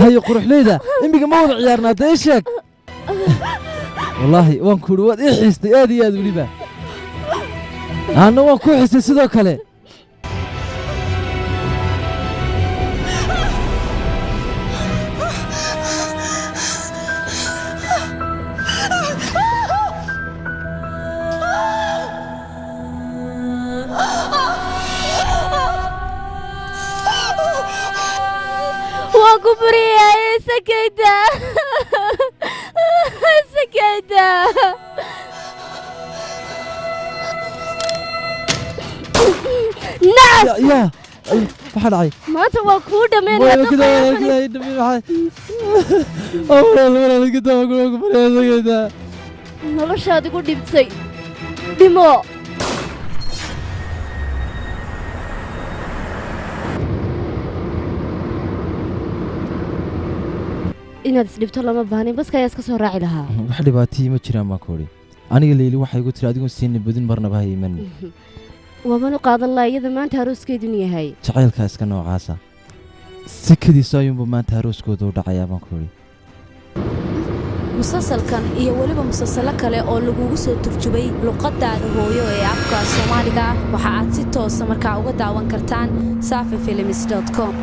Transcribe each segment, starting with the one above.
Haye quruxleyda, imiga ma wada ciyaarnaa? Dee sheeg. Wallaahi waan ku idhi waad ii xiistay aad iyo aad weliba. Anna waan ku xiistay sidoo kale. Waan ku buriyay, sakayda, sakayda. Nacas! Ya maxaa dhacay? Maanta waa kuu dhammaynaya. Noloshaad igu dhibtay, dhimo. Inaad isdhibto lama baahnin, baska ayaa iska soo raaci lahaa. Wax dhibaatihii ma jiraan baan ku idhi. Aniga Leyli waxay igu tiri adigoon siina budin marnaba ha imanin. Waaban u qaadan lahaa iyada maanta arooskeedun yahay. Jacaylkaa iska noocaasa sikadiisu ayuunba maanta arooskooda u dhacayaa baan ku idhi. Musalsalkan iyo weliba musalsalo kale oo lagugu soo turjubay luqadaada hooyo ee afka Soomaaliga waxa aad si toosa markaa uga daawan kartaan safifilms.com.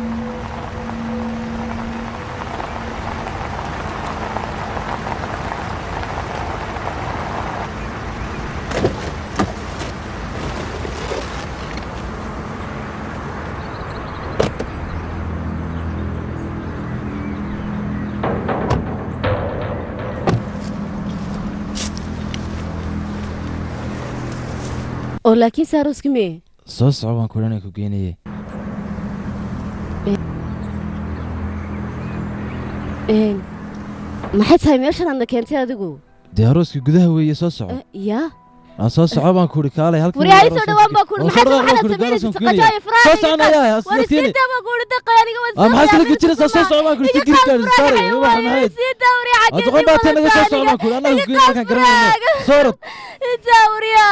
Oo laakiin se arooski mee? Soo soco baan ku idhi, anaa ku geenaye. Maxay tahay meeshan aadna keentay adigu? Dee arooskii gudaha weeye, soo soco. Yaa aan soo soco baan ku idhi, kaalay halkan. Wari hay soo dhawaan baan ku idhi. Maxay tahay waxaad samaynaysaa? Qajaayo Soo soconaya. War isiidaa baan ku idhi, daqay aniga waan. Maxaa isla gejinaysaa? Soo soco baan ku idhi, si girkaan saaray waxa maxay Sii dawri. Aad doqon baa tay, naga soo soco baan ku idhi, annaga ku geyn halkan garanayno. Soo orod. Dawriya.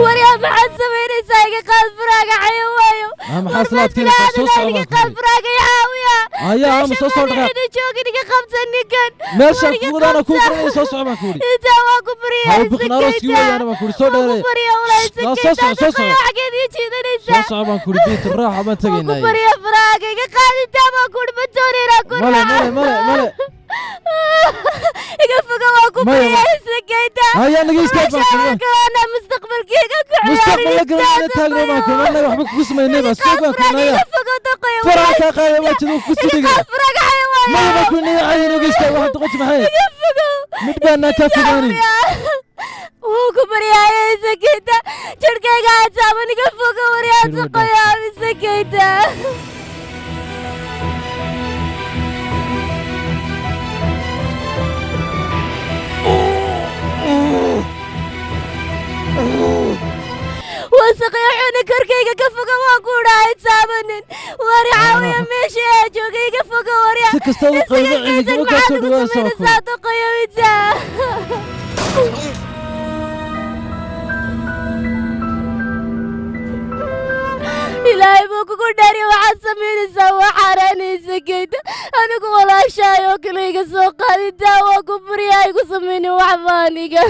Waryaa, maxaad samaynaysaa? Iga qaad furaaga, xayawaayo. Maxaa isla adkeynaysaa? Soo soco Iga baan ku qaad idhi. furaaga, i caawiya. Ayaa ama soo soo dhaqaaq. Meesha joogin, iga qabta ninkan. Meeshaan kuwadaana kuu furanaya, soo soco baan ku idhi. Intaa waan ku buriyaa. Ha u biqin, arooskii weeyaana baan ku idhi, soo dheeree. Buriya walaa. Soo soco, soo soco. Xageed ii Soo jiidanaysaa? soco baan ku idhi, biit raaxa baan Waan ku tegaynaa. buriya, furaaga iga qaad. Intaa baan ku idhi, ma doonay inaan ku Male male male male. Iga foga, waan ku Maya, buriyaa, isakayda. Hayaa naga istaag baan ku idhi. Meesha mustaqbalkayga ku Mustaqbal la garanayna taagno baan ku idhi, annaga waxba kugu samaynay baa soo baan ku idhi. Iga fogo, daqayo. Faraha kaa qaadaya waa jiduu ku sidhiga. Furaaga, xayawaan. Maya baan ku idhi, naga cayay, naga istaag. Waxaad doqonti maxay? Iga fogo. Mid baanaa kaa fogaanin. Wuu ku baryaaya, isakayda. Jirkayga hataaban, iga fogo waryaa, daqayo, isakayda. Wasaqyo xuni, korkayga ka foga waan ku dhahay, taabanin. Wari caawiya, meesha aa jooga iga foga warya. Si kasta u qaybo cidigama kaa soo dhawaanaysa baan ku idhi. Daqayo intaa. Ilaahay buu kugu dhari, waxaad samaynaysaa waa xaaraanaysa geyda. Anigu walaashaay oo kale iga soo qaadintaa, waa ku buryaa, igu samaynin waxba aniga.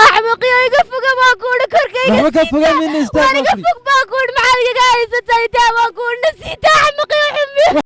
Axmuqiyo, iga foga baan kuudhi, korkayga. Waxba ka fogaan mayna, istaag Waan baan iga ku idhi. fog baan kuudhi, maxaad igaga haysataa? Intaa baan kuudhi, nasiitaa, axmuqiyo xumi.